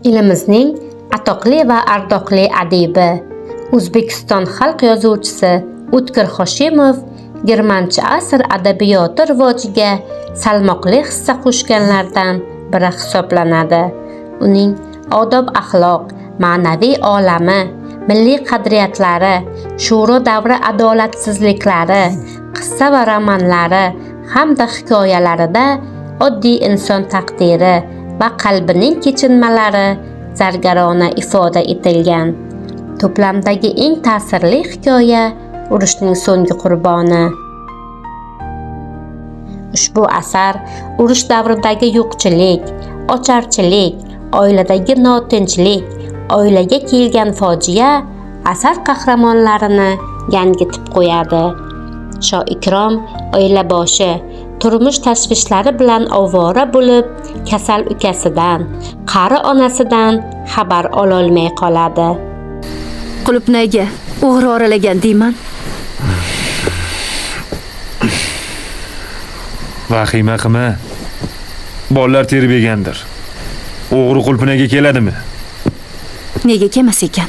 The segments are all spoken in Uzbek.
Elimizning atoqli va ardoqli adibi, O'zbekiston xalq yozuvchisi O'tkir Hoshimov 20-asr adabiyoti rivojiga salmoqli hissa qo'shganlardan biri hisoblanadi. Uning odob-axloq, ma'naviy olami, milliy qadriyatlari, sho'ro davri adolatsizliklari, qissa va romanlari hamda hikoyalarida oddiy inson taqdiri va qalbining kechinmalari zargarona ifoda etilgan. To'plamdagi eng ta'sirli hikoya Urushning so'nggi qurboni. Ushbu asar urush davridagi yo'qchilik, ocharchilik, oiladagi notinchlik, oilaga kelgan fojia asar qahramonlarini gangitib qo'yadi. Shoikrom oila boshi turmush tashvishlari bilan ovora bo'lib, kasal ukasidan, qari onasidan xabar ololmay qoladi. Qulupnayga o'g'ri oralagan deyman. Vahima qilma. Bolalar terib yegandir. O'g'ri qulpinaga keladimi? Nega kelmas ekan?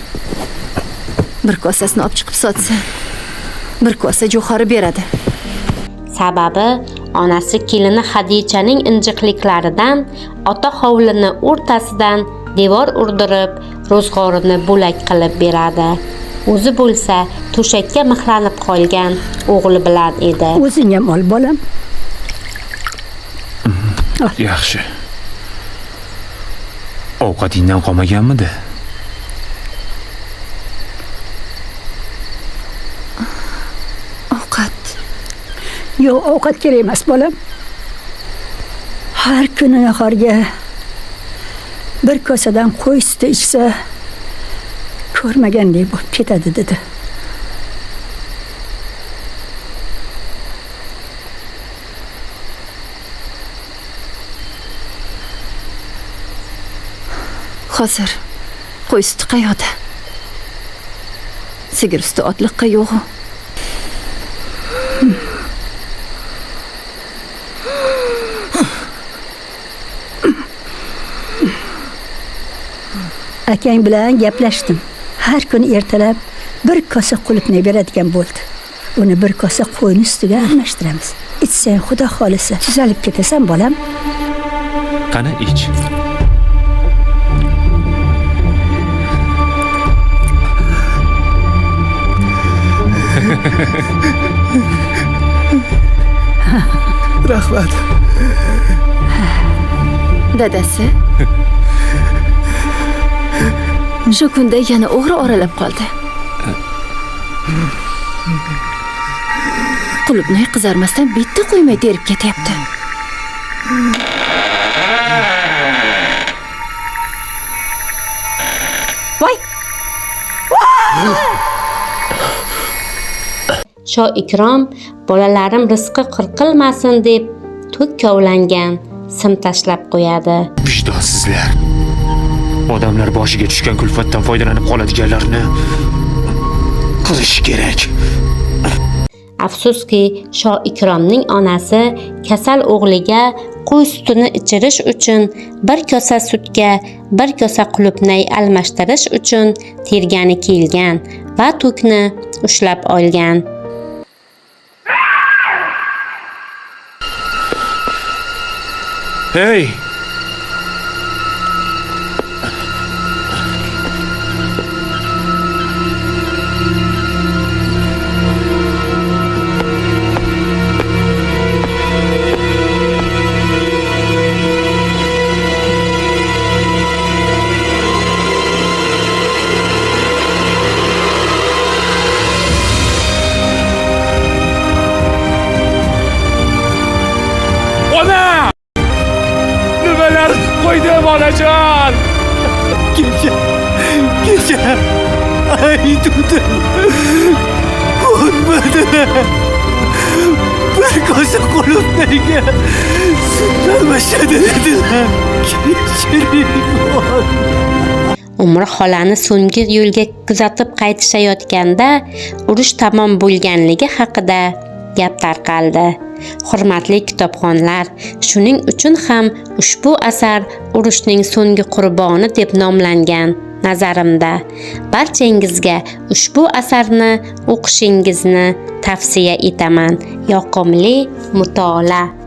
Bir kosasini olib chiqib sotsa, bir kosa jo'xori beradi. Sababi onasi kelini Xadichaning injiqliklaridan ota hovlini o'rtasidan devor urdirib, ro'zg'orini bo'lak qilib beradi. O'zi bo'lsa to'shakka mixlanib qolgan o'g'li bilan edi. O'zing ham ol bolam. Yaxshi. Ovqatingdan qolmaganmidi? Ovqat. Yo'q, ovqat kerak emas bolam. Har kuni nahorga bir kosadan qo'y suti ichsa, ko'rmagandek bo'lib ketadi dedi. Hozir qo'y suti qayoqda? Sigir suti otliqqa yo'q. Akang bilan gaplashdim. Har kuni ertalab bir kosa qulupnay beradigan bo'ldi. Uni bir kosa qo'yni sutiga almashtiramiz. Ichsang xudo xolisa tuzalib ketasan bolam. Qani ich. Rahmat. Dadasi. Shu kunda yana o'g'ri oralab qoldi. Qulupnay qizarmasdan bitta qo'ymay terib ketyapti. Voy! Shoikrom bolalarim rizqi qirqilmasin deb tok kovlangan sim tashlab qo'yadi. Vijdonsizlar. Odamlar boshiga tushgan kulfatdan foydalanib qoladiganlarni qilish kerak. Afsuski, Shoikromning onasi kasal o'g'liga qo'y sutini ichirish uchun bir kosa sutga bir kosa qulupnay almashtirish uchun tergani kelgan va tokni ushlab olgan. Hey! Ona! Nimalar qo'ydim onajon? Kecha aytuvdim. Ko'nmadi. Bir kosa qulupnayga sut almashadi dedilar. Kechiring. Umri xolani so'nggi yo'lga kuzatib qaytishayotganda urush tamom bo'lganligi haqida gap tarqaldi. Hurmatli kitobxonlar, shuning uchun ham ushbu asar urushning so'nggi qurboni deb nomlangan nazarimda. Barchangizga ushbu asarni o'qishingizni tavsiya etaman. Yoqimli mutolaa.